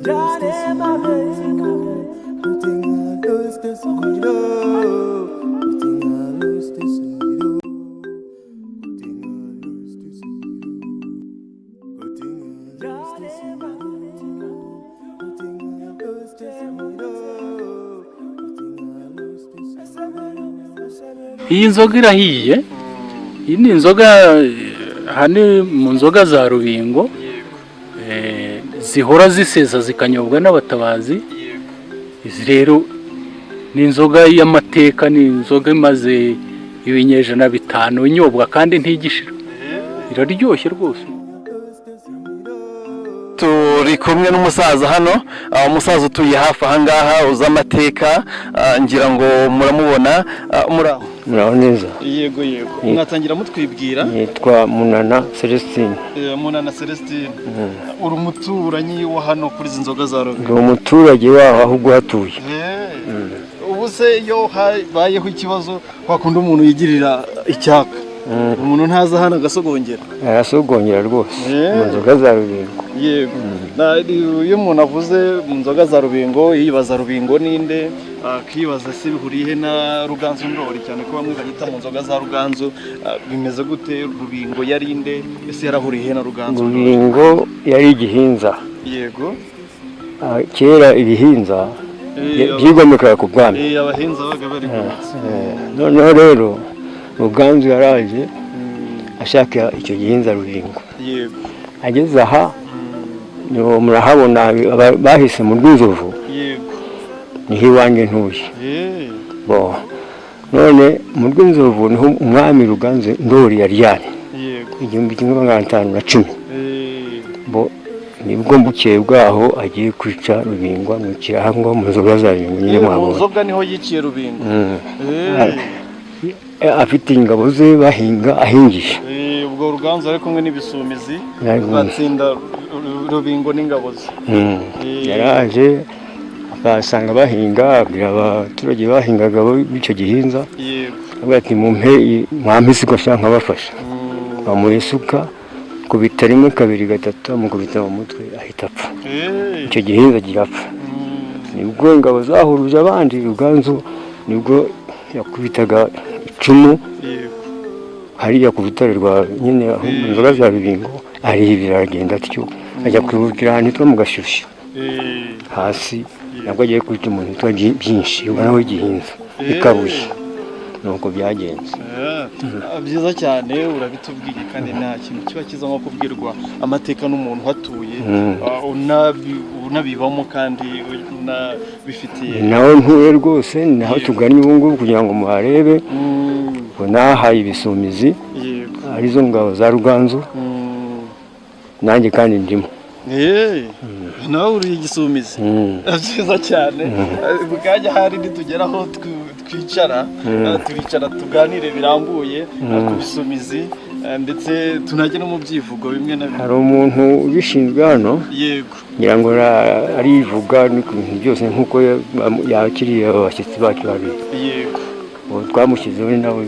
lose this love. Good thing I lose this love. Good thing I lose this love. Good thing I lose this love. Good thing I lose this love. Good thing I lose this love. Good thing I lose this love. Iyi nzoga irahiye. Iyi ni inzoga, aha ni mu nzoga za Rubingo, zihora zisesa zikanyobwa n'abatabazi. Izi rero ni inzoga y'amateka, ni inzoga imaze ibinyejana 5 inyobwa kandi ntigishira, iraryoshye rwose. Turi kumwe n'umusaza hano, umusaza utuye hafi aha ngaha uzi amateka, ngira ngo muramubona. Muraho? Muraho neza. Yego, mwatangira mutwibwira? Nitwa Munana Celestine. Munana Celestine, uri umuturanyi wa hano kuri izi nzoga za Rubingo? Ndi umuturage waho, ahubwo uhatuye. Ubu se iyo habayeho ikibazo, wakunda umuntu yigirira icyaka, umuntu ntaza hano agasogongera? Arasogongera rwose mu nzoga za Rubingo. Yego. Iyo umuntu avuze mu nzoga za Rubingo, yibaza Rubingo ninde, akibaza se bihuriye he na Ruganzu Ndori, cyane ko bamwe bahita mu nzoga za Ruganzu. Bimeze gute? Rubingo yari inde? Ese yarahuriye he na Ruganzu Ndori? Rubingo yari igihinza. Kera ibihinza byigomekaga ku bwami. Abahinza babaga bari gometse. Noneho rero Ruganzu yaraje ashaka icyo gihinza Rubingo. Ageze aha niho murahabona, bahise mu Rw'inzovu. Niho iwanjye ntuye. Bo none mu Rw'inzovu niho umwami Ruganzu Ndori yaryamye 1510. Bo nibwo bukeye bwaho agiye kwica Rubingo, amwicira aho ngaho mu nzoga za Rubingo nyine. Mu Mwabonye nzoga niho yiciye Rubingo? Afite ingabo ze, bahinga, ahingisha. Ubwo Ruganzu ari kumwe n'ibisumizi Yari kumwe. batsinda Rubingo n'ingabo ze. Yaraje akasanga bahinga, abwira abaturage bahingaga b'icyo gihinza, avuga ati: "Mumpe, mwampe isuka sha nkabafasha." Bamuha isuka, kubita rimwe, kabiri, gatatu, amukubita mu mutwe, ahita apfa. Icyo gihinza kirapfa. Nibwo ingabo zahuruje abandi, Ruganzu nibwo yakubitaga icumu hariya ku rutare rwa nyine aho mu nzoga za Rubingo, arihibira, aragenda atyo, ajya kuruhukira ahantu hitwa mu Gashyushyu hasi. Nabwo agiye kwita umuntu witwa Byinshi, ubwo nawe igihinza ikabuye. Nuko byagenze. Byiza cyane, urabitubwiye, kandi nta kintu kiba cyiza nko kubwirwa amateka n'umuntu uhatuye, unabibamo kandi unabifitiye. Nawe ntuye rwose, ni naho tugannye ubu ngubu kugira ngo muharebe. Ngo nahaye ibisumizi, arizo ngabo za Ruganzu. Nanjye kandi ndimo. Nawe uri igisumizi? Byiza cyane. Bwajya hari nitugera aho twicara, turicara tuganire birambuye ku bisumizi, ndetse tunajye no mu byivugo bimwe na bimwe. Hari umuntu ubishinzwe hano. Ngira ngo arivuga no ku bintu byose nk'uko yakiriye abashyitsi bacu babiri. Ubu twamushyizeho, ni nawe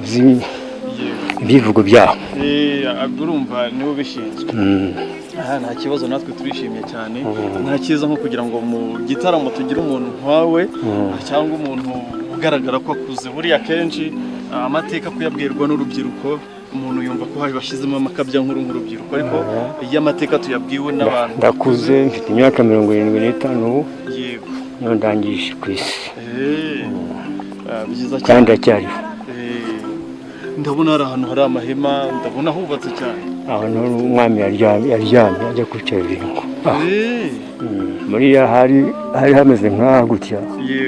uzi ibyivugo byaho. Urumva niwe ubishinzwe. Aha nta kibazo, natwe turishimye cyane. Nta cyiza nko kugira ngo mu gitaramo tugire umuntu nkawe cyangwa umuntu ugaragara ko akuze. Buriya kenshi amateka kuyabwirwa n'urubyiruko, umuntu yumva ko bashyizemo amakabyankuru nk'urubyiruko, ariko iyo amateka tuyabwiwe n'abantu Ndakuze, mfite imyaka 75 ubu. Niyo ndangije ku isi. Byiza Kandi cyane. ndacyariho. Ndabona hari ahantu hari amahema, ndabona hubatse cyane. Aho niho umwami yaryamye ajya kwica Rubingo. Muriya hari hameze nk'aha gutya.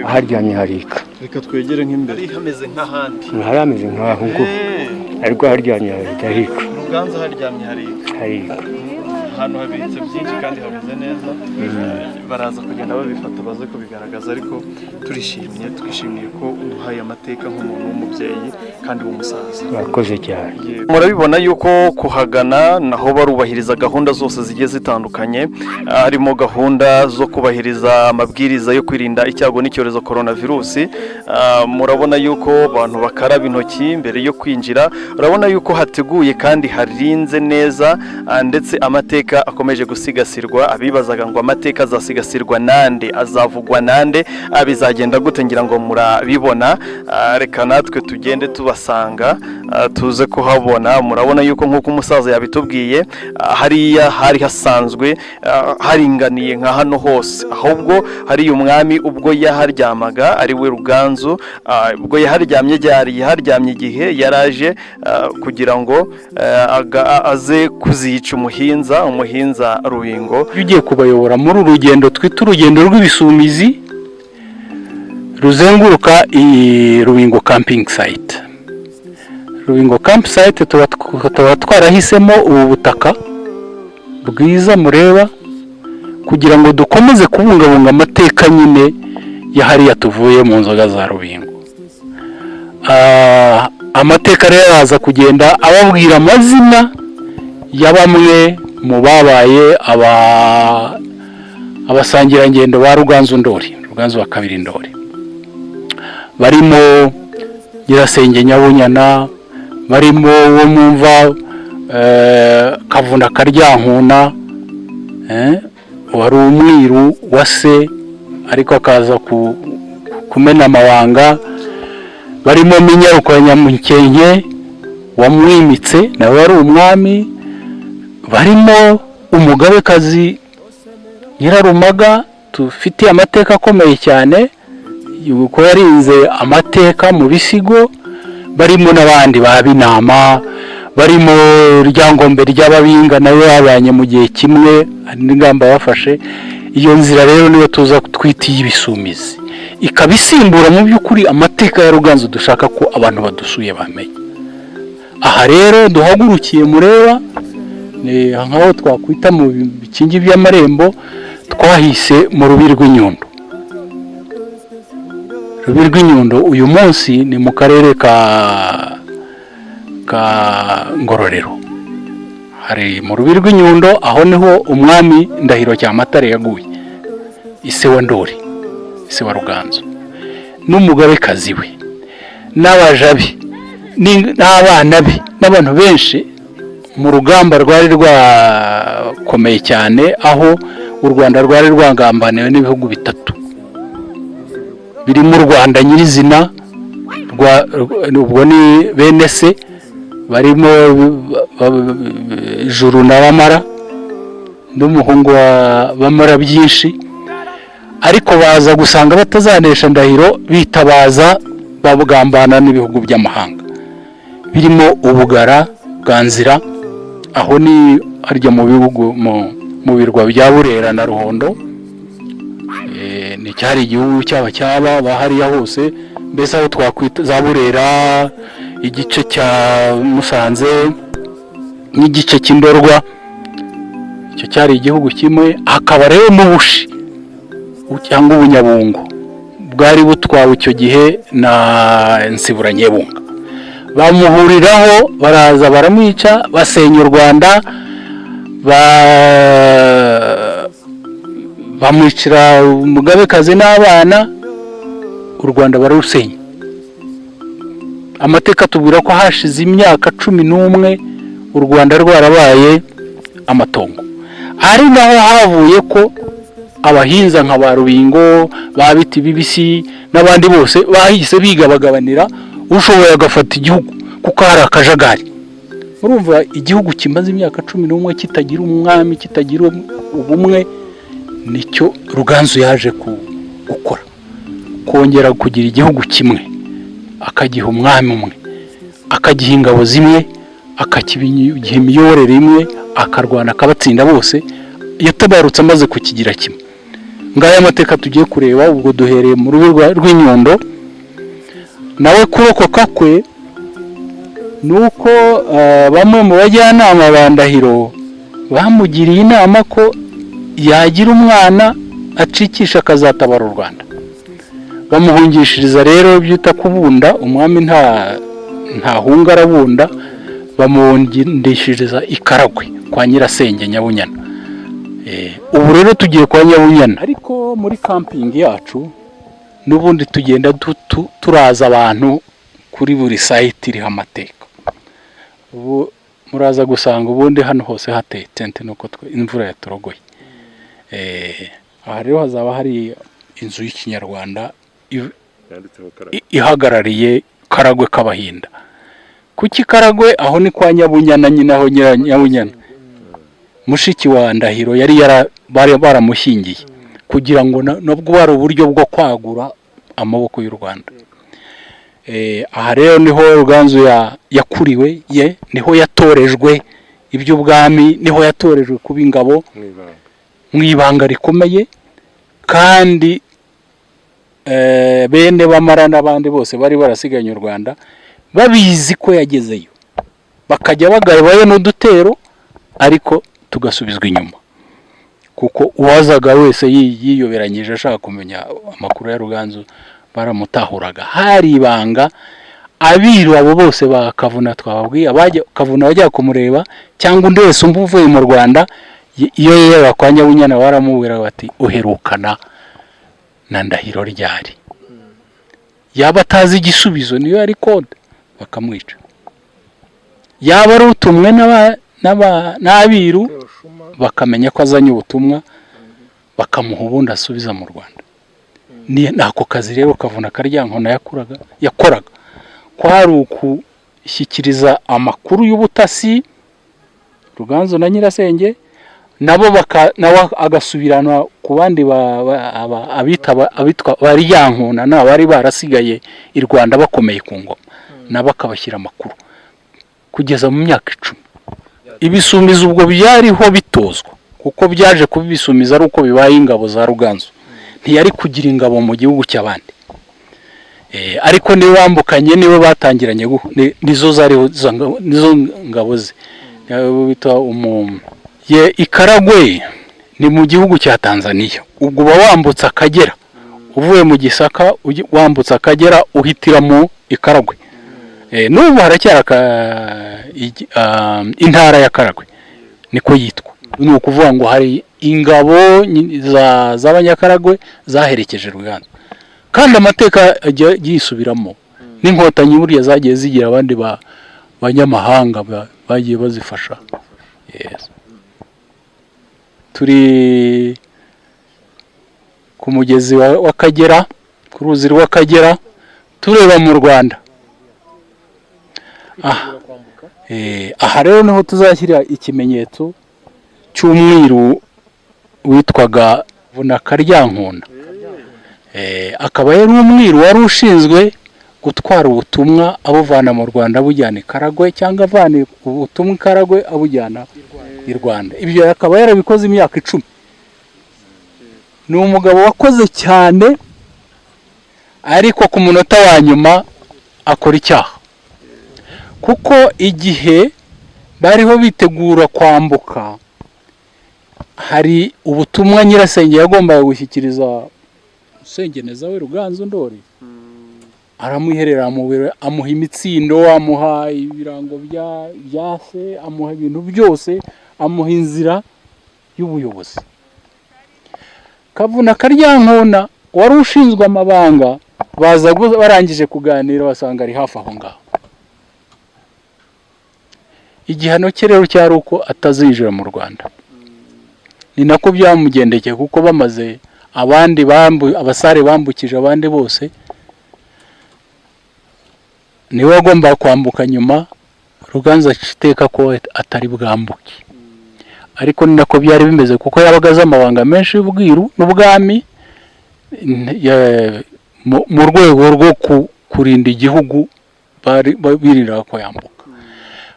Aharyamye harika. Reka twegere nk'imbere, hari hameze nk'ahandi. Hari hameze nk'aho ngo ariko aharyamye hahita hika. Ruganzu haryamye harika. Harika. Ahantu habitse byinshi kandi hameze neza. Baraza kugenda babifata baze kubigaragaza, ariko turishimye, twishimiye ko uduhaye amateka nk'umuntu w'umubyeyi kandi w'umusaza. Urakoze cyane. Murabibona yuko kuhagana naho barubahiriza gahunda zose zigiye zitandukanye, harimo gahunda zo kubahiriza amabwiriza yo kwirinda icyago n'icyorezo korona virusi. Murabona yuko abantu bakaraba intoki mbere yo kwinjira. Urabona yuko hateguye kandi harinze neza, ndetse amateka Amateka akomeje gusigasirwa. Abibazaga ngo amateka azasigasirwa nande, azavugwa nande, bizagenda gute? Ngira ngo murabibona. Reka natwe tugende tubasanga, tuze kuhabona. Murabona yuko nk'uko umusaza yabitubwiye, hariya hari hasanzwe haringaniye nka hano hose. Ahubwo hariya umwami ubwo yaharyamaga ari we Ruganzu, ubwo yaharyamye, ryari yaharyamye igihe yaraje kugira ngo aze kuzica umuhinza Rubingo. Iyo ugiye kubayobora muri uru rugendo twita urugendo rw'ibisumizi ruzenguruka iyi Rubingo camping site. Rubingo camp site tuba twarahisemo ubu butaka bwiza mureba kugira ngo dukomeze kubungabunga amateka nyine ya hariya tuvuye mu nzoga za Rubingo. Amateka rero araza kugenda ababwira amazina ya bamwe mu babaye abasangirangendo ba Ruganzu Ndori, Ruganzu wa kabiri Ndori, barimo Nyirasenge Nyabunyana, barimo uwo mwumva Kavuna Karyankuna, wari umwiru wa se ariko akaza kumena amabanga, barimo Minyaruko ya Nyamukenke wamwimitse nawe wari umwami, barimo umugabekazi Nyirarumaga tufitiye amateka akomeye cyane kuko yarinze amateka mu bisigo, barimo n'abandi ba Binama, barimo Ryangombe ry'Ababinga nawe babanye mu gihe kimwe, hari n'ingamba bafashe. Iyo nzira rero niyo tuza twita iy'ibisumizi, ikaba isimbura mu by'ukuri amateka ya Ruganzu dushaka ko abantu badusuye bamenya. Aha rero duhagurukiye mureba ni nk'aho twakwita mu bikingi by'amarembo, twahise mu Rubi rw'Inyundo. Rubi rw'Inyundo uyu munsi ni mu karere ka Ngororero. Hari mu Rubi rw'Inyundo, aho niho umwami Ndahiro Cyamatare yaguye, ise wa Ndori, ise wa Ruganzu, n'umugabekazi we n'abaja be n'abana be n'abantu benshi mu rugamba rwari rwakomeye cyane, aho u Rwanda rwari rwagambaniwe n'ibihugu bitatu birimo u Rwanda nyirizina, ubwo ni bene se barimo Juru na Bamara n'umuhungu wa Bamara byinshi, ariko baza gusanga batazanesha Ndahiro, bitabaza babugambana n'ibihugu by'amahanga birimo Ubugara bwa Nzira, aho ni harya mu bihugu mu birwa bya Burera na Ruhondo. Ni cyari igihugu cyaba cyaba bahariya hose, mbese aho twakwita za Burera, igice cya Musanze n'igice cy'Indorwa, icyo cyari igihugu kimwe. Hakaba rero n'Ubushi cyangwa Ubunyabungo bwari butwawe icyo gihe na Nsibura Nyebunga. Bamuhuriraho, baraza baramwica, basenya u Rwanda, bamwicira umugabekazi n'abana, u Rwanda bararusenya. Amateka atubwira ko hashize imyaka 11 u Rwanda rwarabaye amatongo, ari naho havuye ko abahinza nka ba Rubingo, ba Biti Bibisi n'abandi bose bahise bigabagabanira, ushoboye agafata igihugu kuko hari akajagari. Urumva igihugu kimaze imyaka 11 kitagira umwami, kitagira ubumwe, nicyo Ruganzu yaje gukora, kongera kugira igihugu kimwe, akagiha umwami umwe, akagiha ingabo zimwe, akakiha imiyoborere imwe, akarwana akabatsinda bose. Yatabarutse amaze kukigira kimwe. Ngaya amateka tugiye kureba. Ubwo duhereye mu Rubi rw'Inyundo. Nawe kurokoka kwe ni uko bamwe mu bajyanama ba Ndahiro bamugiriye inama ko yagira umwana acikisha akazatabara u Rwanda. Bamuhungishiriza rero byita kubunda, umwami ntahunga arabunda. Bamuhungishiriza i Karagwe kwa Nyirasenge Nyabunyana. Ubu rero tugiye kwa Nyabunyana, ariko muri camping yacu n'ubundi tugenda turaza abantu kuri buri site iriho amateka. Ubu Muraza gusanga ubundi hano hose hateye tente, nuko imvura yaturogoye. Aha rero hazaba hari inzu y'Ikinyarwanda yanditseho Karagwe. Ihagarariye Karagwe k'Abahinda. Kuki Karagwe? Aho ni kwa Nyabunyana nyine, aho Nyabunyana mushiki wa Ndahiro yari bari baramushyingiye, kugira ngo nabwo bari uburyo bwo kwagura amaboko y'u Rwanda. Aha rero niho Ruganzu yakuriwe, ye niho yatorejwe iby'ubwami, niho yatorejwe kuba ingabo mu ibanga. Mu ibanga rikomeye. Kandi bene Bamara n'abandi bose bari barasiganye u Rwanda babizi ko yagezeyo, bakajya bagabayo n'udutero, ariko tugasubizwa inyuma, kuko uwazaga wese yiyoberanyije ashaka kumenya amakuru ya Ruganzu baramutahuraga. Hari ibanga. Abiru abo bose ba Kavuna twababwiye, abajya Kavuna bajya kumureba cyangwa undi wese umva uvuye mu Rwanda, iyo yera kwa Nyabunyana baramubwira bati: "Uherukana na Ndahiro ryari?" Yaba atazi igisubizo, niyo yari code, bakamwica. Yaba ari utumwe n'abiru, bakamenya ko azanye ubutumwa, bakamuha ubundi asubiza mu Rwanda. Ni ako kazi rero Kavuna Karyankona yakoraga, kwari ukushyikiriza amakuru y'ubutasi Ruganzu na nyirasenge, nabo nawe agasubirana ku bandi abitwa Baryankuna n'abari barasigaye i Rwanda bakomeye ku ngoma, nabo akabashyira amakuru kugeza mu myaka 10. Ibisumizi ubwo byariho bitozwa, kuko byaje kuba ibisumizi ari uko bibaye ingabo za Ruganzu. Ntiyari kugira ingabo mu gihugu cy'abandi. Ariko niwe wambukanye, niwe batangiranye, nizo zariho nizo ngabo ze. Bita ye Ikaragwe ni mu gihugu cya Tanzania. Ubwo uba wambutse Akagera, uvuye mu Gisaka wambutse Akagera uhitira mu Ikaragwe. N'ubu haracyari intara ya Karagwe niko yitwa. Ni ukuvuga ngo hari ingabo z'Abanyakaragwe zaherekeje Ruganzu, kandi amateka ajya yisubiramo. N'Inkotanyi buriya zagiye zigira abandi banyamahanga bagiye bazifasha. Yes. Turi ku mugezi w'Akagera, ku ruzi rw'Akagera, tureba mu Rwanda. Aha rero niho tuzashyira ikimenyetso cy'umwiru witwaga Karyankuna. Akaba yari umwiru wari ushinzwe gutwara ubutumwa abuvana mu Rwanda abujyana i Karagwe, cyangwa avana ubutumwa i Karagwe abujyana i Rwanda. Ibyo akaba yarabikoze imyaka 10. Ni umugabo wakoze cyane, ariko ku munota wa nyuma akora icyaha, kuko igihe bariho bitegura kwambuka hari ubutumwa nyirasenge yagombaga gushyikiriza Musengeneza we Ruganzu Ndori, aramuherera, amuha imitsindo, amuha ibirango bya se, amuha ibintu byose, amuha inzira y'ubuyobozi. Kavuna Karyankona wari ushinzwe amabanga baza barangije kuganira basanga ari hafi aho ngaho. Igihano cye rero cyari uko atazinjira mu Rwanda. Ni nako byamugendekeye, kuko bamaze abandi abasare bambukije abandi bose, niwe wagombaga kwambuka nyuma. Ruganzu aca ko atari bwambuke, ariko ni nako byari bimeze, kuko yabaga azi amabanga menshi y'ubwiru n'ubwami mu rwego rwo kurinda igihugu bari birindaga ko yambuka.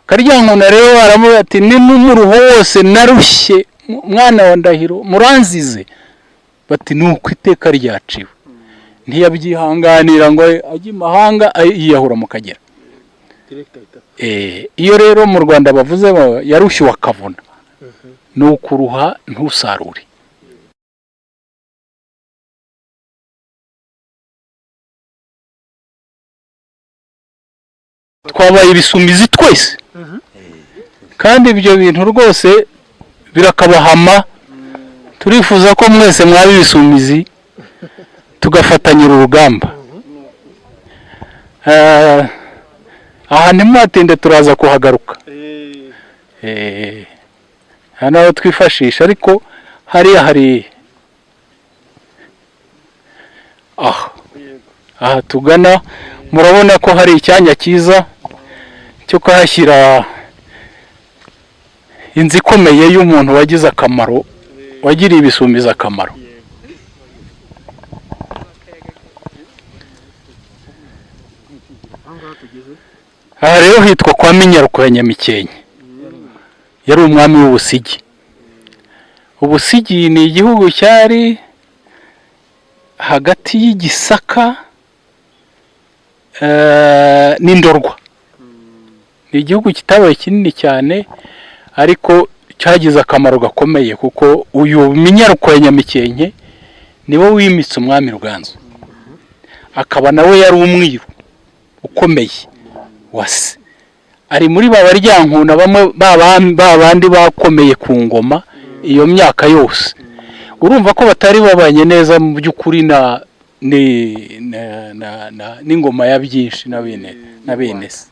Karyankuna rero aramubwira ati: "Ni n'umuruho wose narushye, mwana wa Ndahiro, muranzize." Bati: "Ni uko iteka ryaciwe." Ntiyabyihanganira ngo ajye imahanga, yiyahura mu Kagera. Iyo rero mu Rwanda bavuze yarushye akavuna, ni ukuruha ntusarure. Twabaye ibisumizi twese, kandi ibyo bintu rwose birakabahama. Turifuza ko mwese mwaba ibisumizi, tugafatanyira urugamba. Aha ntimuhatinde, turaza kuhagaruka. Hano aho twifashisha, ariko hariya hari aha aha tugana, murabona ko hari icyanya cyiza cyo kuhashyira inzu ikomeye y'umuntu wagize akamaro, wagiriye Ibisumizi akamaro. Aha rero hitwa kwa Minyaruko ya Nyamikenke, yari umwami w'Ubusigi. Ubusigi ni igihugu cyari hagati y'Igisaka n'Indorwa. Ni igihugu kitabaye kinini cyane, ariko cyagize akamaro gakomeye, kuko uyu Minyaruko ya Nyamikenke niwe wimitse umwami Ruganzu, akaba nawe yari umwiru ukomeye wa se. Ari muri ba baryankuna bamwe ba bandi bakomeye ku ngoma iyo myaka yose. Urumva ko batari babanye neza mu by'ukuri na ni na na na n'ingoma ya byinshi na bene se.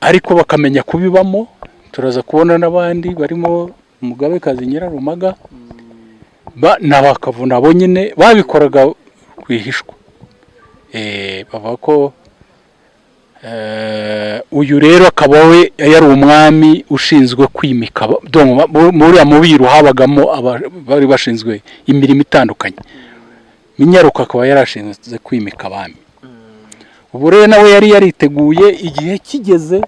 Ariko bakamenya kubibamo. Turaza kubona n'abandi barimo Umugabekazi Nyirarumaga na Bakavuna bo nyine babikoraga rwihishwa. Bavuga ko uyu rero akaba we yari umwami ushinzwe kwimika muri mubiru, habagamo bari bashinzwe imirimo itandukanye. Minyaruko akaba yarashinzwe kwimika abami. Ubu rero nawe yari yariteguye, igihe kigeze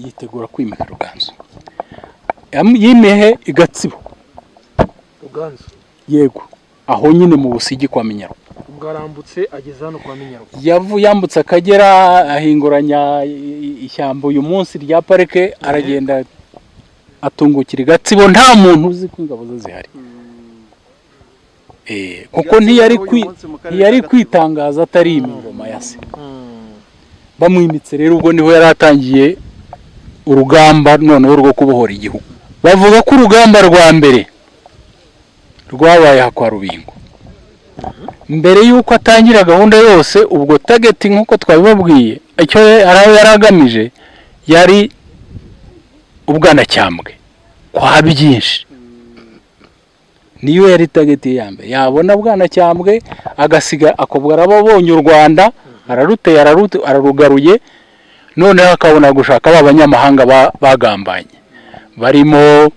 yitegura kwimika Ruganzu. Yimehe i Gatsibo. Ruganzu. Yego, aho nyine mu Busigi kwa Minyaruko. Ubwo arambutse ageze hano kwa Minyaruko. Yambutse Akagera, ahinguranya ishyamba uyu munsi rya parike, aragenda atungukira i Gatsibo, nta muntu uzi ko ingabo ze zihari. Kuko ntiyari kwitangaza atari ingoma ya se. Bamwimitse rero, ubwo niho yari atangiye urugamba noneho rwo kubohora igihugu. Bavuga ko urugamba rwa mbere rwabaye aha kwa Rubingo. Mbere y'uko atangira gahunda yose, ubwo target nk'uko twabibabwiye, icyo yari agamije yari Ubwanacyambwe kwa byinshi. Niyo yari target ya mbere. Yabona Bwanacyambwe agasiga akobwa, arababonye u Rwanda araruteye, ararugaruye, noneho akabona gushaka ba banyamahanga bagambanye barimo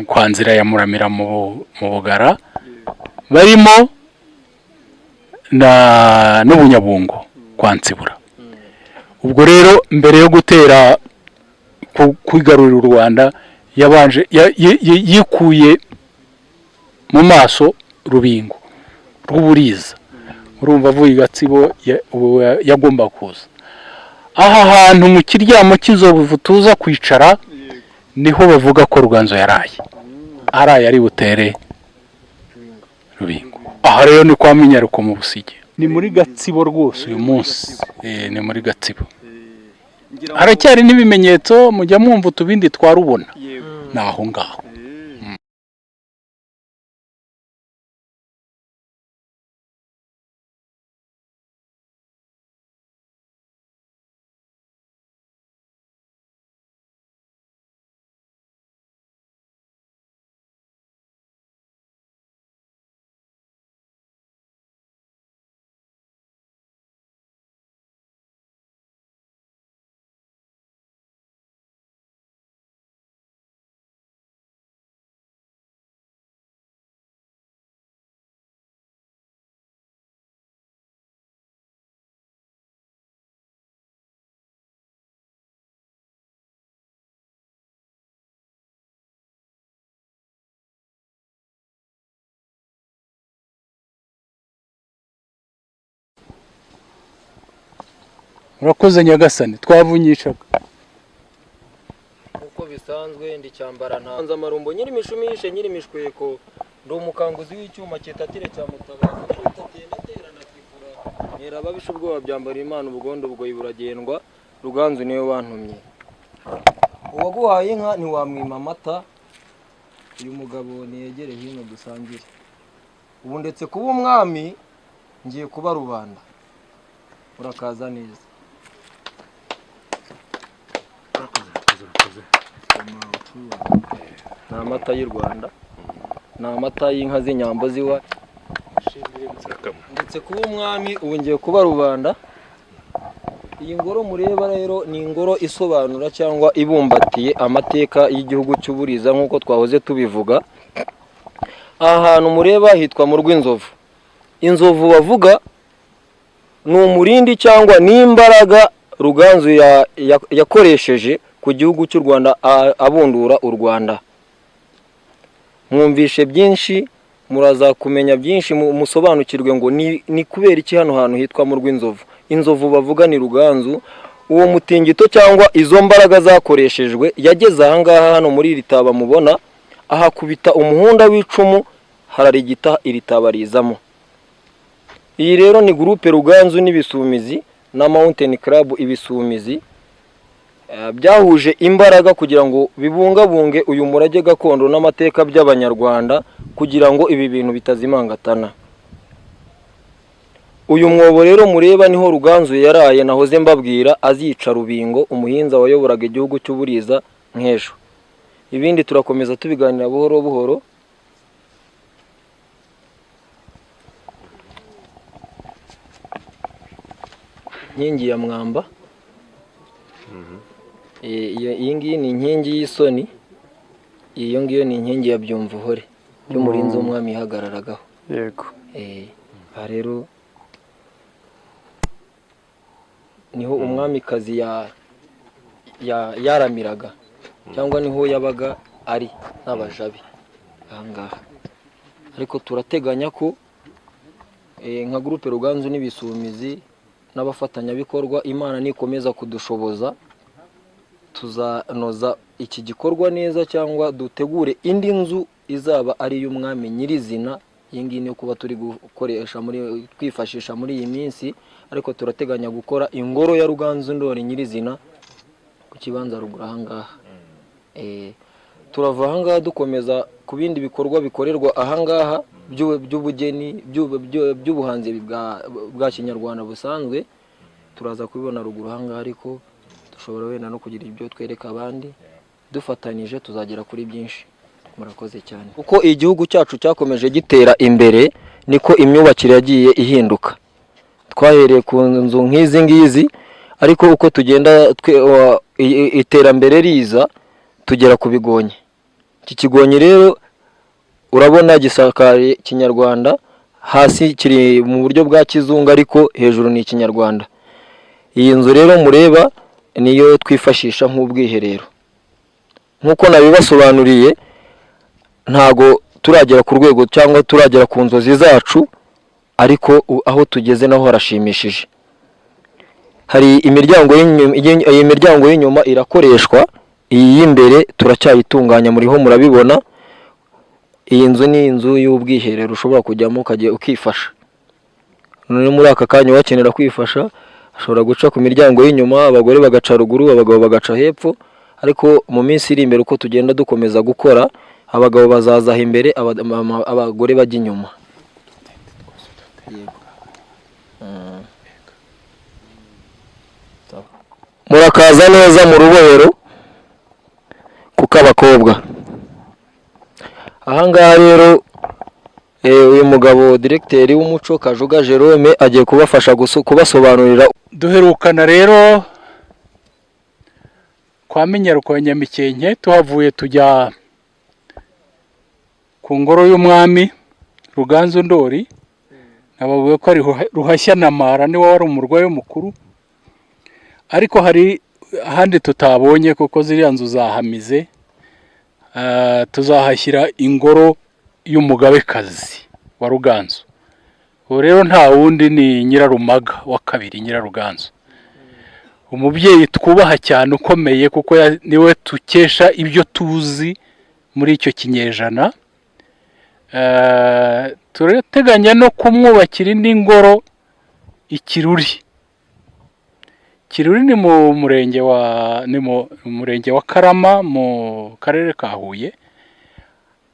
kwa Nzira ya Muramira mu Bugara, barimo na n'Ubunyabungo kwa Nsibura. Ubwo rero mbere yo gutera kwigarurira u Rwanda, yabanje yikuye mu maso Rubingo rw'Uburiza. Urumva avuye i Gatsibo yagomba kuza aha hantu mu kiryamo cy'inzovu tuza kwicara, niho bavuga ko Ruganzu yaraye araye ari butere Rubingo. Aha rero ni kwa Minyaruko mu Busigi, ni muri Gatsibo rwose uyu munsi. Ni muri Gatsibo, haracyari n'ibimenyetso, mujya mwumva utubindi twarubona ni aho ngaho. Urakoze Nyagasani, twavunyishaga uko bisanzwe. Ndi cyambara ntanze amarumbo, nyiri imishumi yishe nyiri imishweko, ndi umukanguzi w'icyuma cyetatire cya mutabazi, ndatenda terana kwivura ntera ababisha ubwoba, byambara Imana ubugondo bugoyi buragendwa. Ruganzu niwe wantumye. Uwaguhaye inka ntiwamwima amata. Uyu mugabo niyegere hino dusangire. Ubu ndetse kuba umwami ngiye kuba rubanda. Urakaza neza. yacu, ni amata y'u Rwanda, ni amata y'inka z'inyambo ziwa ndetse kuba umwami ubu ngiye kuba rubanda. Iyi ngoro mureba rero ni ingoro isobanura cyangwa ibumbatiye amateka y'igihugu cy'Uburiza nk'uko twahoze tubivuga. Aha hantu mureba hitwa mu Rw'inzovu. Inzovu bavuga ni umurindi cyangwa ni imbaraga Ruganzu yakoresheje ku gihugu cy'u Rwanda abundura u Rwanda. Mwumvishe byinshi, muraza kumenya byinshi, musobanukirwe ngo ni kubera iki hano hantu hitwa mu Rw'inzovu. Inzovu bavuga ni Ruganzu. Uwo mutingito cyangwa izo mbaraga zakoreshejwe yageze aha ngaha hano muri iri taba mubona, ahakubita umuhunda w'icumu hararigita iri taba rizamo. Iyi rero ni groupe Ruganzu n'Ibisumizi na Mountain Club Ibisumizi, byahuje imbaraga kugira ngo bibungabunge uyu murage gakondo n'amateka by'Abanyarwanda, kugira ngo ibi bintu bitazimangatana. Uyu mwobo rero mureba niho Ruganzu yaraye, nahoze mbabwira azica Rubingo, umuhinza wayoboraga igihugu cy'Uburiza nk'ejo. Ibindi turakomeza tubiganira buhoro buhoro. Inkingi ya mwamba, iyi ngiyi ni inkingi y'isoni, iyo ngiyo ni inkingi ya Byumvuhore y'umurinzi w'umwami ihagararagaho. Yego. Aha rero niho umwamikazi yaramiraga cyangwa niho yabaga ari n'abajabe aha ngaha. Ariko turateganya ko nka groupe Ruganzu n'Ibisumizi n'abafatanyabikorwa, Imana nikomeza kudushoboza tuzanoza iki gikorwa neza, cyangwa dutegure indi nzu izaba ari iy'umwami nyirizina. Iyi ngiyi niyo kuba turi gukoresha muri twifashisha muri iyi minsi, ariko turateganya gukora ingoro ya Ruganzu Ndori nyirizina ku kibanza ruguru aha ngaha. Turava aha ngaha dukomeza ku bindi bikorwa bikorerwa aha ngaha by'ubugeni, by'ubuhanzi bwa kinyarwanda busanzwe, turaza kubibona ruguru aha ngaha, ariko dushobora wenda no kugira ibyo twereka abandi. Dufatanije tuzagera kuri byinshi. Murakoze cyane. Uko igihugu cyacu cyakomeje gitera imbere niko imyubakire yagiye ihinduka. Twahereye ku nzu nk'izi ngizi, ariko uko tugenda iterambere riza tugera ku bigonyi. Iki kigonyi rero urabona gisakaye kinyarwanda, hasi kiri mu buryo bwa kizungu ariko hejuru ni ikinyarwanda. Iyi nzu rero mureba niyo twifashisha nk'ubwiherero. Nkuko nabibasobanuriye, ntago turagera ku rwego cyangwa turagera ku nzozi zacu, ariko aho tugeze naho harashimishije. Hari imiryango imiryango y'inyuma irakoreshwa, iyi y'imbere turacyayitunganya, muriho murabibona. Iyi nzu ni inzu y'ubwiherero ushobora kujyamo ukajya ukifasha. None muri aka kanya uwakenera kwifasha ashobora guca ku miryango y'inyuma, abagore bagaca ruguru, abagabo bagaca hepfo. Ariko mu minsi iri imbere uko tugenda dukomeza gukora, abagabo bazaza imbere, abagore bajya inyuma. Murakaza neza mu rubohero kuko abakobwa. Aha ngaha rero uyu mugabo directeur w'umuco Kajuga Jerome agiye kubafasha kubasobanurira. Duherukana rero kwa Minyaruko ya Nyamikenke, tuhavuye tujya ku ngoro y'umwami Ruganzu Ndori. Nabavuye ko ari Ruhashya na Mara niwe wari umurwayi mukuru, ariko hari ahandi tutabonye kuko ziriya nzu zahamize. Tuzahashyira ingoro y'umugabekazi wa Ruganzu. Ubu rero nta wundi ni Nyirarumaga wa kabiri Nyiraruganzu, umubyeyi twubaha cyane ukomeye, kuko niwe tukesha ibyo tuzi muri icyo kinyejana. Turateganya no kumwubakira indi ngoro Ikiruri. Kiruri ni mu murenge wa ni mu murenge wa Karama mu karere ka Huye,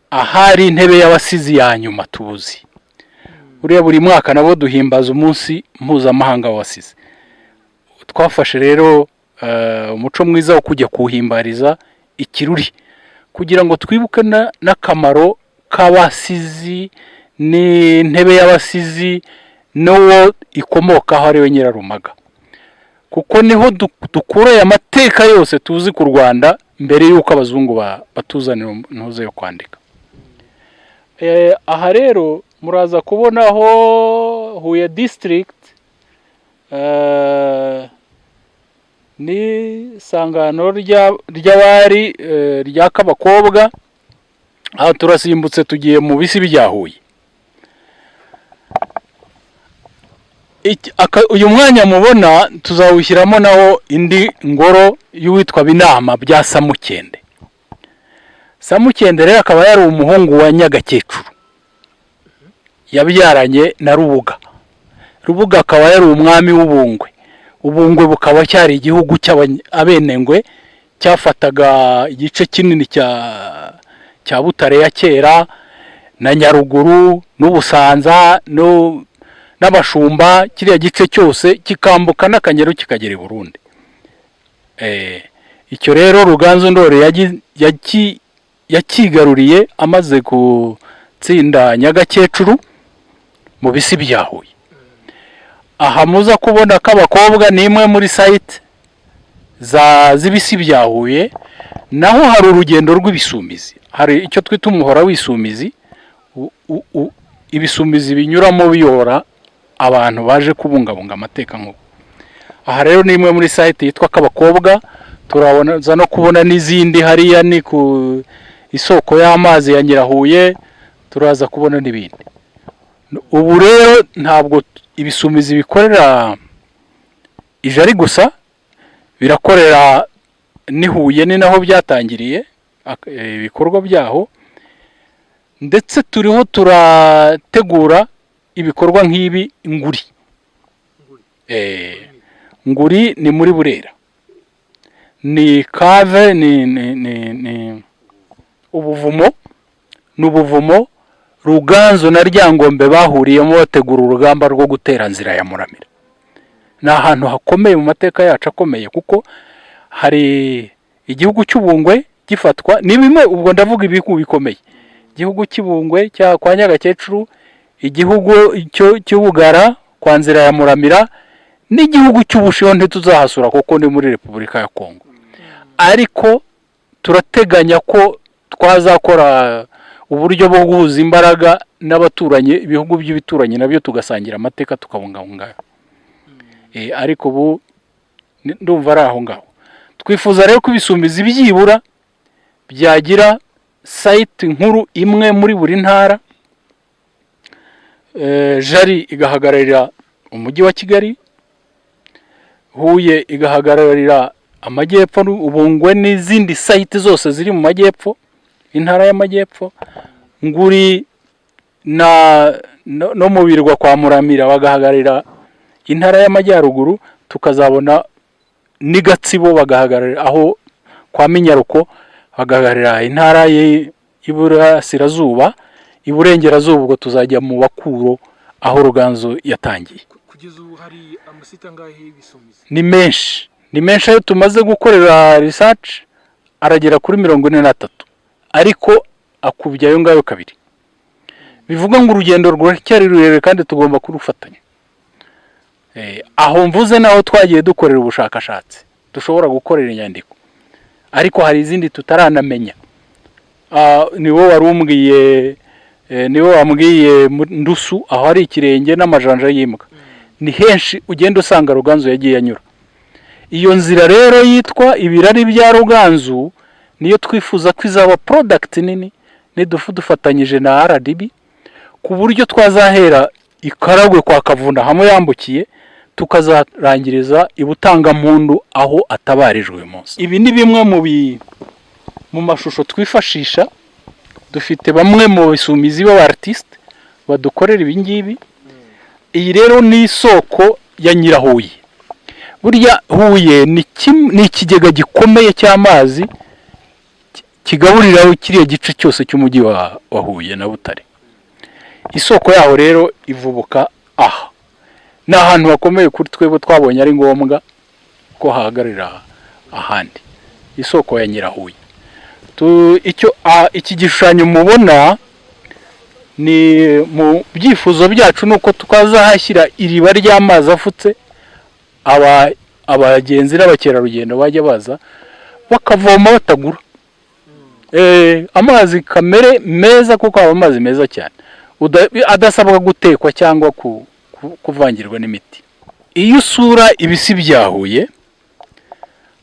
ahari intebe y'abasizi ya nyuma tuzi. Buriya buri mwaka nabo duhimbaza umunsi mpuzamahanga w'abasizi. Twafashe rero umuco mwiza wo kujya kuhimbariza Ikiruri. Kugira ngo twibuke n'akamaro k'abasizi n'intebe y'abasizi n'uwo ikomokaho, ariwe Nyirarumaga, kuko niho dukura aya mateka yose tuzi ku Rwanda mbere y'uko abazungu batuzanira intuze yo kwandika. Aha rero muraza kubonaho Huye District, ni isangano ry'abari rya Kabakobwa. Aha turasimbutse tugiye mu bisi bya Huye. Uyu mwanya mubona tuzawushyiramo naho indi ngoro y'uwitwa Binama bya Samukende. Samukende rero akaba yari umuhungu wa Nyagakecuru yabyaranye na Rubuga. Rubuga akaba yari umwami w'Ubungwe. Ubungwe bukaba cyari igihugu cy'Abenengwe cyafataga igice kinini cya Butare ya kera na Nyaruguru n'Ubusanza n'Abashumba, kiriya gice cyose kikambuka n'Akanyaru kikagera i Burundi. Icyo rero Ruganzu Ndori yakigaruriye amaze gutsinda Nyagakecuru mu bisi bya Huye. Aha muza kubona ko abakobwa ni imwe muri site za z'ibisi bya Huye. Naho hari urugendo rw'ibisumizi, hari icyo twita umuhora w'isumizi, ibisumizi binyuramo biyora abantu baje kubungabunga amateka nk'ubu. Aha rero ni imwe muri site yitwa Kabakobwa. Turabona no kubona n'izindi hariya ni ku isoko y'amazi ya Nyirahuye, turaza kubona n'ibindi. Ubu rero ntabwo ibisumizi bikorera Ijari gusa, birakorera n'i Huye, ni naho byatangiriye ibikorwa byaho, ndetse turiho turategura ibikorwa nk'ibi Nguri. Nguri ni muri Burera, ni cave, ni ubuvumo, ni ubuvumo Ruganzu na Ryangombe bahuriyemo bategura urugamba rwo gutera Nzira ya Muramira. Ni ahantu hakomeye mu mateka yacu akomeye, kuko hari igihugu cy'Ubungwe gifatwa, ni bimwe, ubwo ndavuga ibihugu bikomeye: igihugu cy'Ibungwe cya kwa Nyagakecuru, igihugu cy'Ubugara kwa Nzira ya Muramira, n'igihugu cy'Ubushiho ntituzahasura kuko ni muri Repubulika ya Kongo. Ariko turateganya ko twazakora uburyo bwo guhuza imbaraga n'abaturanyi, ibihugu by'ibituranyi nabyo tugasangira amateka, tukabungabunga. Ariko ubu ndumva ari aho ngaho. Twifuza rero ko ibisumizi byibura byagira site nkuru imwe muri buri ntara. Jari igahagararira umujyi wa Kigali, Huye igahagararira amajyepfo, Ubungwe n'izindi site zose ziri mu majyepfo, intara y'amajyepfo, Nguri na no mu birwa kwa Muramira bagahagararira intara y'amajyaruguru, tukazabona n'i Gatsibo bagahagararira aho kwa Minyaruko, bagahagararira intara y'iburasirazuba, iburengerazuba ubwo tuzajya mu Bakuro aho Ruganzu yatangiye. Kugeza ubu hari amasite angahe y'ibisumizi? Ni menshi, ni menshi. Ayo tumaze gukorera research aragera kuri 43, ariko akubye ayo ngayo kabiri. Bivuga ngo urugendo ruracyari rurerure kandi tugomba kurufatanya. Aho mvuze naho twagiye dukorera ubushakashatsi, dushobora gukorera inyandiko, ariko hari izindi tutaranamenya. Ni wowe wari umbwiye, niwe wambwiye Ndusu aho hari ikirenge n'amajanja y'imbwa. Ni henshi ugenda usanga Ruganzu yagiye anyura. Iyo nzira rero yitwa ibirari bya Ruganzu niyo twifuza ko izaba product nini nidufu dufatanyije na RDB, ku buryo twazahera i Karagwe kwa Kavuna hamwe yambukiye, tukazarangiriza i Butangampundu aho atabarijwe uyu munsi. Ibi ni bimwe mu mashusho twifashisha. Dufite bamwe mu bisumizi b'aba artiste badukorera ibi ngibi. Iyi rero ni isoko ya Nyirahuye. Burya Huye ni ikigega gikomeye cy'amazi kigaburira kiriya gice cyose cy'umujyi wa Huye na Butare. Isoko yaho rero ivubuka aha. Ni ahantu hakomeye kuri twebwe, twabonye ari ngombwa ko hahagararira ahandi. Isoko ya Nyirahuye. Icyo iki gishushanyo mubona ni mu byifuzo byacu, ni uko twazahashyira iriba ry'amazi afutse, abagenzi n'abakerarugendo bajya baza bakavoma batagura amazi kamere meza, kuko haba amazi meza cyane adasabwa gutekwa cyangwa kuvangirwa n'imiti. Iyo usura ibisi bya Huye,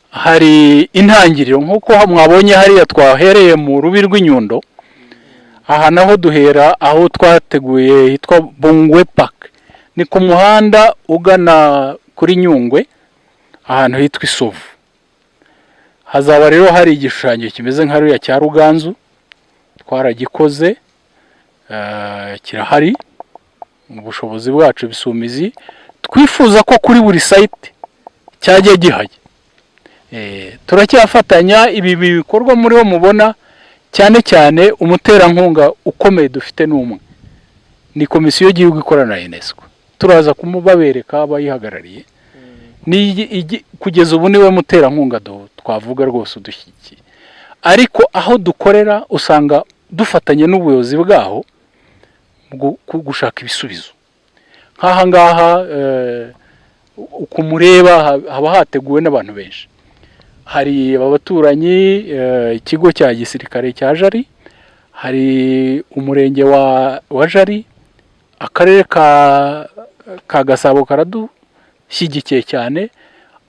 hari intangiriro nk'uko mwabonye hariya twahereye mu Rubi rw'Inyundo. Aha naho duhera aho twateguye hitwa Bungwe Park, ni ku muhanda ugana kuri Nyungwe, ahantu hitwa Isovu. Hazaba rero hari igishushanyo kimeze nka ruriya cya Ruganzu. Twaragikoze, kirahari mu bushobozi bwacu. Ibisumizi twifuza ko kuri buri site cyajya gihajya. Turacyafatanya ibi bikorwa muri bo mubona cyane cyane. Umuterankunga ukomeye dufite ni umwe, ni Komisiyo y'Igihugu ikorana na UNESCO. Turaza kumubabereka abayihagarariye. Kugeza ubu niwe muterankunga twavuga rwose udushyigikiye, ariko aho dukorera usanga dufatanya n'ubuyobozi bwaho mu gushaka ibisubizo. Nk'aha ngaha uku mureba haba hateguwe n'abantu benshi. Hari abaturanyi, ikigo cya gisirikare cya Jari, hari umurenge wa Jari, akarere ka Gasabo karadushyigikiye cyane,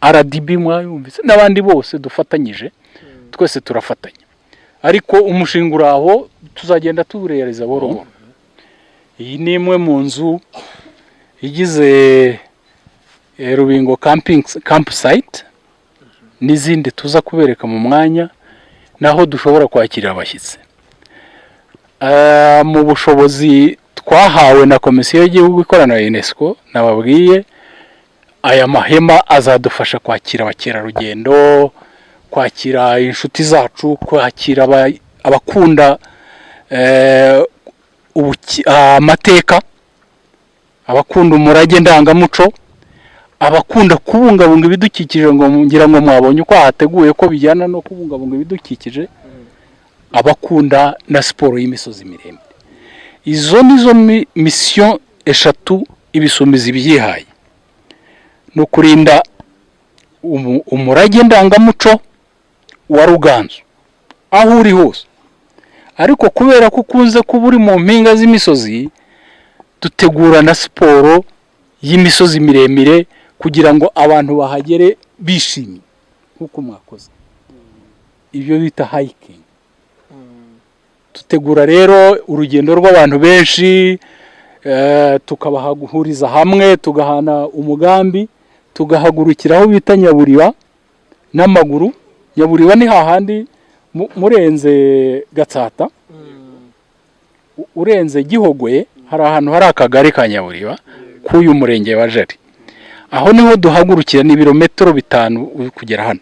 RDB mwayumvise, n'abandi bose dufatanyije. Twese turafatanya, ariko umushinga uri aho, tuzagenda tuwureyariza buhoro buhoro. Iyi ni imwe mu nzu igize Rubingo camping campsite n'izindi tuza kubereka mu mwanya, naho dushobora kwakirira abashyitsi. Mu bushobozi twahawe na Komisiyo y'Igihugu ikorana na UNESCO nababwiye, aya mahema azadufasha kwakira abakerarugendo, kwakira inshuti zacu, kwakira abakunda amateka, abakunda umurage ndangamuco, abakunda kubungabunga ibidukikije. Ngo ngira ngo mwabonye uko hateguye ko bijyana no kubungabunga ibidukikije, abakunda na siporo y'imisozi miremire. Izo nizo mission eshatu Ibisumizi byihaye: ni ukurinda umurage ndangamuco wa Ruganzu aho uri hose. Ariko kubera ko ukunze kuba uri mu mpinga z'imisozi, dutegura na siporo y'imisozi miremire kugira ngo abantu bahagere bishimye nk'uko mwakoze ibyo bita hiking. Dutegura rero urugendo rw'abantu benshi, tukabahuriza hamwe, tugahana umugambi, tugahagurukira aho bita Nyaburiba n'amaguru. Nyaburiba ni hahandi murenze Gatsata, urenze Gihogwe, hari ahantu hari akagari ka Nyaburiba k'uyu murenge wa Jari. Aho niho duhagurukira, ni ibirometero 5 kugera hano,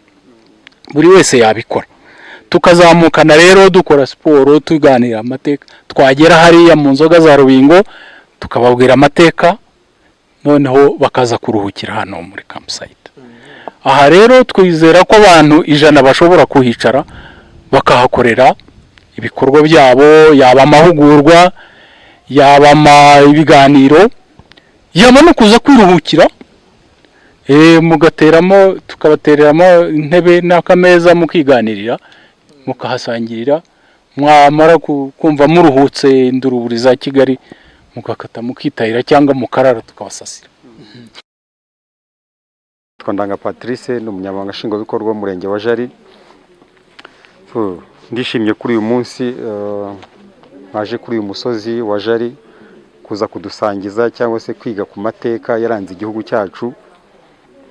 buri wese yabikora. Tukazamukana rero, dukora siporo, tuganira amateka. Twagera hariya mu nzoga za Rubingo, tukababwira amateka, noneho bakaza kuruhukira hano muri campsite. Aha rero twizera ko abantu 100 bashobora kuhicara, bakahakorera ibikorwa byabo, yaba amahugurwa, yaba ibiganiro, yaba no kuza kwiruhukira. Mugateramo, tukabatereramo intebe n'akameza, mukiganirira, mukahasangirira. Mwamara kumva muruhutse induruburi za Kigali, mugakata mukitahira cyangwa mukarara, tukabasasira. Nitwa Ndanga Patrice, ni umunyamabanga nshingwabikorwa w'umurenge wa Jari. Ndishimye kuri uyu munsi mwaje kuri uyu musozi wa Jari kuza kudusangiza cyangwa se kwiga ku mateka yaranze igihugu cyacu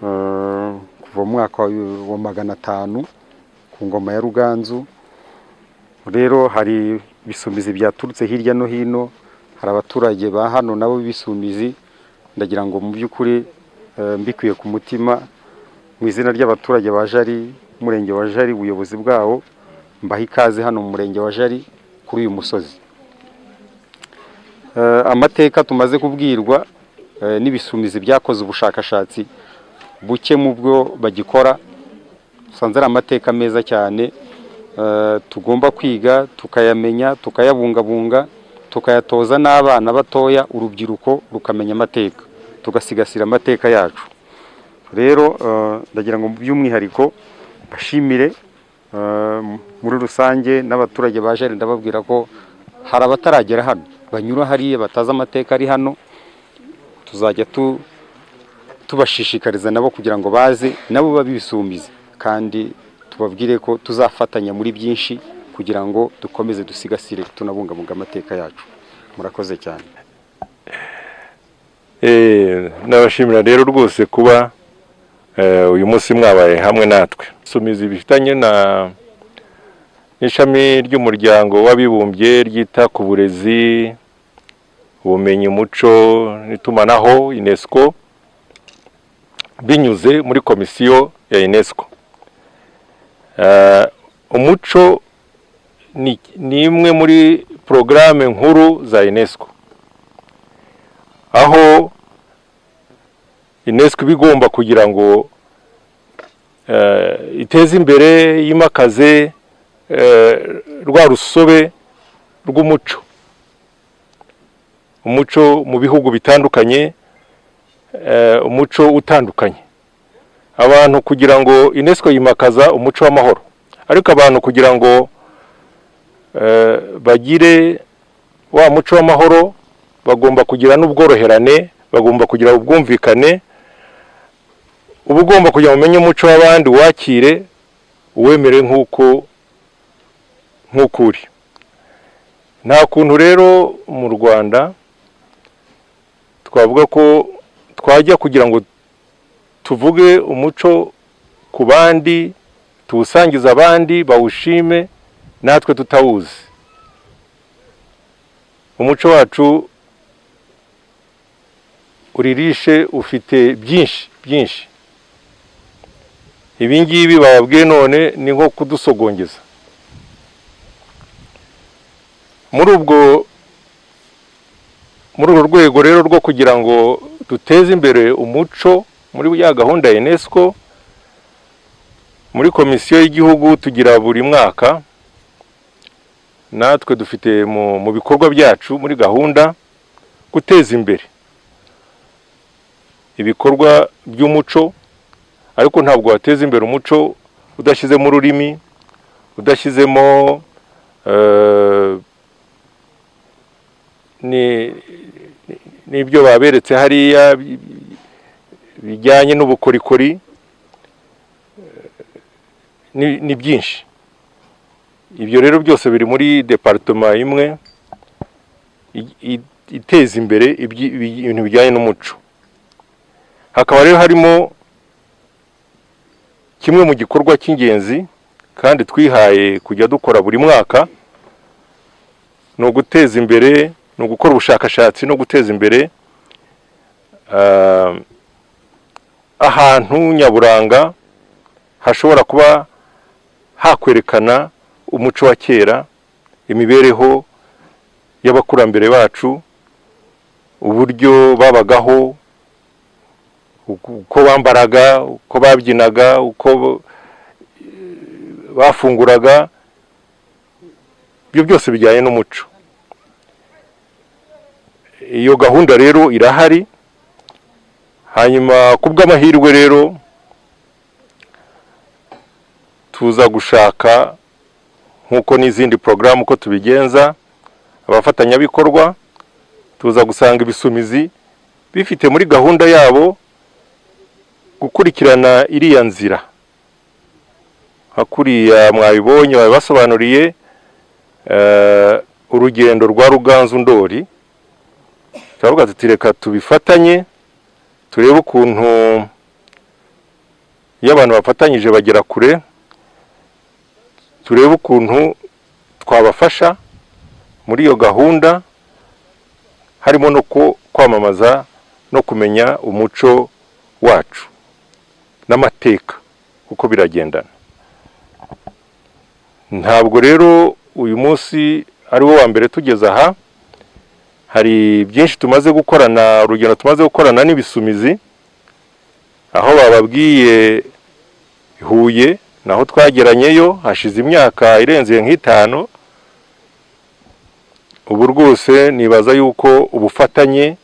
kuva mu mwaka wa 500 ku ngoma ya Ruganzu. Rero hari ibisumizi byaturutse hirya no hino, hari abaturage ba hano nabo b'ibisumizi. Ndagira ngo mu by'ukuri mbikuye ku mutima, mu izina ry'abaturage ba Jari, umurenge wa Jari, ubuyobozi bwawo, mbaha ikaze hano mu murenge wa Jari kuri uyu musozi. Amateka tumaze kubwirwa n'ibisumizi byakoze ubushakashatsi buke mu bwo bagikora, usanze ari amateka meza cyane. tugomba kwiga, tukayamenya, tukayabungabunga, tukayatoza n'abana batoya, urubyiruko rukamenya amateka, tugasigasira amateka yacu. Rero ndagira ngo by'umwihariko bashimire muri rusange n'abaturage ba Jari. Ndababwira ko hari abataragera hano, banyura hariya, batazi amateka ari hano. Tuzajya tubashishikariza nabo kugira ngo baze nabo babisumize, kandi tubabwire ko tuzafatanya muri byinshi kugira ngo dukomeze dusigasire, tunabungabunga amateka yacu. Murakoze cyane. Nabashimira rero rwose kuba uyu munsi mwabaye hamwe natwe. Sumizi bifitanye na n'ishami ry'Umuryango w'Abibumbye ryita ku burezi, ubumenyi, umuco n'itumanaho, UNESCO, binyuze muri komisiyo ya UNESCO. Umuco ni imwe muri porogaramu nkuru za UNESCO, aho UNESCO iba igomba kugira ngo iteze imbere, yimakaze rwa rusobe rw'umuco, umuco mu bihugu bitandukanye, umuco utandukanye. Abantu kugira ngo, UNESCO yimakaza umuco w'amahoro, ariko abantu kugira ngo bagire wa muco w'amahoro bagomba kugira n'ubworoherane, bagomba kugira ubwumvikane. Uba ugomba kugira ngo umenye umuco w'abandi, wakire, uwemere nk'uko uri. Nta kuntu rero mu Rwanda twavuga ko twajya kugira ngo tuvuge umuco ku bandi, tuwusangize abandi bawushime, natwe tutawuzi. Umuco wacu uririshe, ufite byinshi byinshi. Ibi ngibi bababwiye none ni nko kudusogongeza muri urwo rwego rero rwo kugira ngo duteze imbere umuco muri ya gahunda ya UNESCO. Muri komisiyo y'igihugu tugira buri mwaka, natwe dufite mu bikorwa byacu muri gahunda guteza imbere ibikorwa by'umuco. Ariko ntabwo wateza imbere umuco udashyizemo ururimi, udashyizemo n'ibyo baberetse hariya bijyanye n'ubukorikori. Ni byinshi. Ibyo rero byose biri muri département imwe iteza imbere ibintu bijyanye n'umuco. Hakaba rero harimo kimwe mu gikorwa cy'ingenzi kandi twihaye kujya dukora buri mwaka, ni uguteza imbere, ni ugukora ubushakashatsi no guteza imbere ahantu nyaburanga hashobora kuba hakwerekana umuco wa kera, imibereho y'abakurambere bacu, uburyo babagaho, uko bambaraga, uko babyinaga, uko bafunguraga. Ibyo byose bijyanye n'umuco. Iyo gahunda rero irahari. Hanyuma ku bw'amahirwe rero tuza gushaka, nk'uko n'izindi porogaramu uko tubigenza, abafatanyabikorwa. Tuza gusanga Ibisumizi bifite muri gahunda yabo gukurikirana iriya nzira nka kuriya mwabibonye babibasobanuriye, urugendo rwa Ruganzu Ndori. Turavuga tuti: "Reka tubifatanye, turebe ukuntu iyo abantu bafatanyije bagera kure, turebe ukuntu twabafasha muri iyo gahunda, harimo no kwamamaza no kumenya umuco wacu n'amateka, kuko biragendana." Ntabwo rero uyu munsi ari wo wa mbere tugeze aha. Hari byinshi tumaze gukorana, urugendo tumaze gukorana n'Ibisumizi, aho bababwiye Huye. Naho twageranyeyo hashize imyaka irenze nk'itanu. Ubu rwose nibaza yuko ubufatanye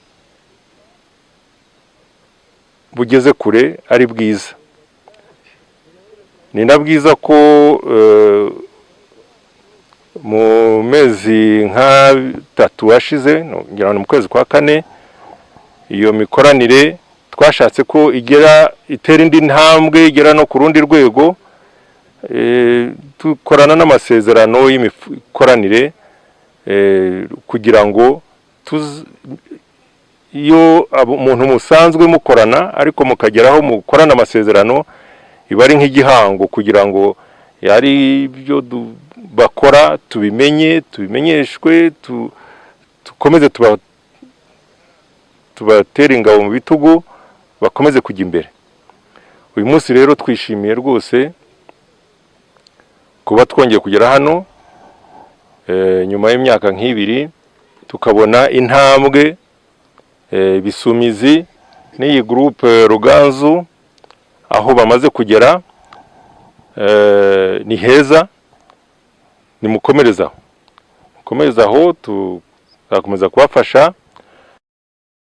bugeze kure, ari bwiza. Ni na bwiza ko mu mezi nk'atatu ashize, ngira ngo ni mu kwezi kwa kane, iyo mikoranire twashatse ko igera, itera indi ntambwe, igera no ku rundi rwego, dukorana n'amasezerano y'imikoranire kugira ngo iyo umuntu musanzwe mukorana ariko mukageraho mukorana amasezerano, iba ari nk'igihango kugira ngo ari ibyo bakora tubimenye, tubimenyeshwe, dukomeze tubatere ingabo mu bitugu, bakomeze kujya imbere. Uyu munsi rero twishimiye rwose kuba twongeye kugera hano nyuma y'imyaka nk'ibiri, tukabona intambwe Bisumizi n'iyi groupe Ruganzu aho bamaze kugera ni heza. Nimukomereze aho, mukomereze aho, tuzakomeza kubafasha.